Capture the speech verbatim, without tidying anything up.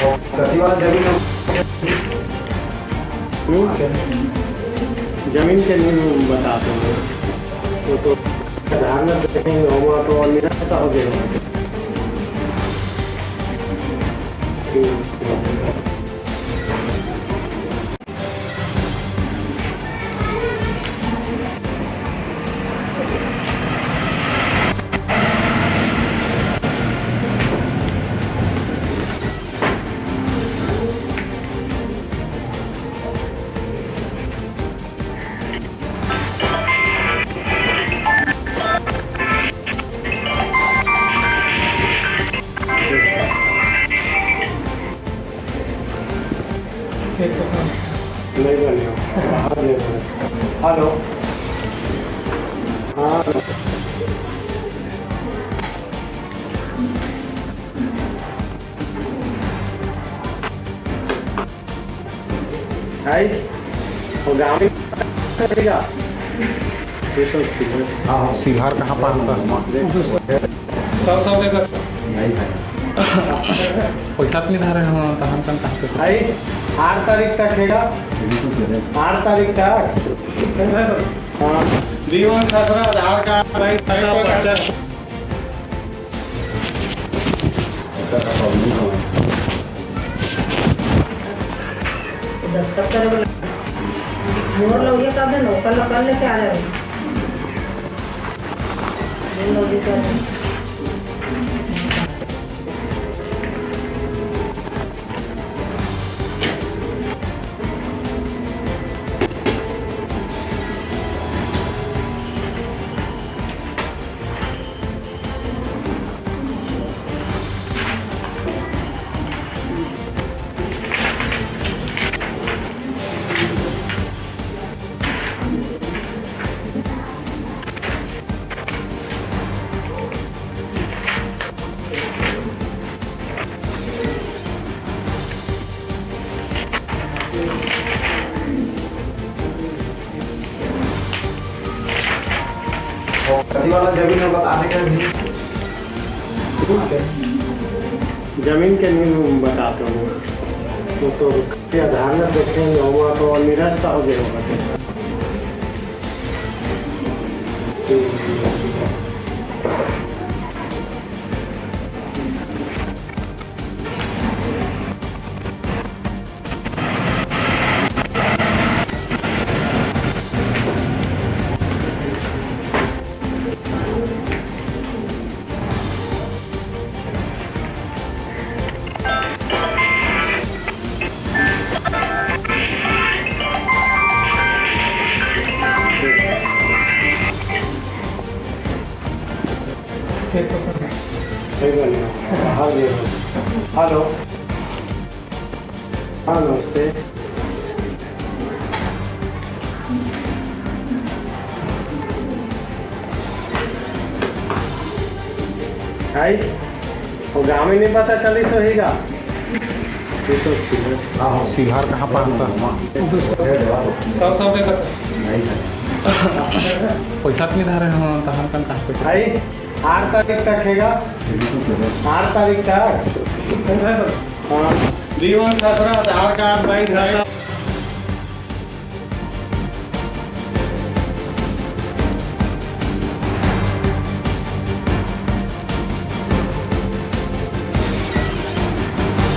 कति वाला जमीन है? हम्म? जमीन के नहीं बताते हैं। वो तो आधार न देखेंगे, हम तो निराशा हो गए। नहीं बने हो। बाहर नहीं बने। हेलो। हाँ। भाई, वो गाँव में चलेगा। ये तो सिल्हर। हाँ, हाँ। सिल्हर कहाँ पास था? सब, सब लेकर। नहीं भाई। पैसा तो नहीं धरे हैं, तहन तन कहाँ पे? भाई, आठ तारीख तक हैगा। आठ तारीख तक। हाँ। जीवन खसरा, आधार कार्ड, बैंक खाता, पर्चा। दस्तखत करे बर मोर लउरिया कर दे, नौकर ला कर लेके आ जावे। और कति वाला जमीन है, बता दे कर भी। जमीन के नहीं बताते हो, वो तो आधार न देखे, वहाँ तो निराश हो गए होगा। हेलो। हाँ, नमस्ते। भाई, वो गाँव में नहीं पता चली तो हीगा। ये तो सिल्हर। हाँ, हाँ। सिल्हर कहाँ पास था? सब, सब लेकर। नहीं, नहीं। पैसा तो नहीं धरे हैं, तहन तन कहाँ पे? भाई, आठ तारीख तक हैगा। आठ तारीख तक। हाँ। जीवन खसरा, आधार कार्ड, बैंक खाता।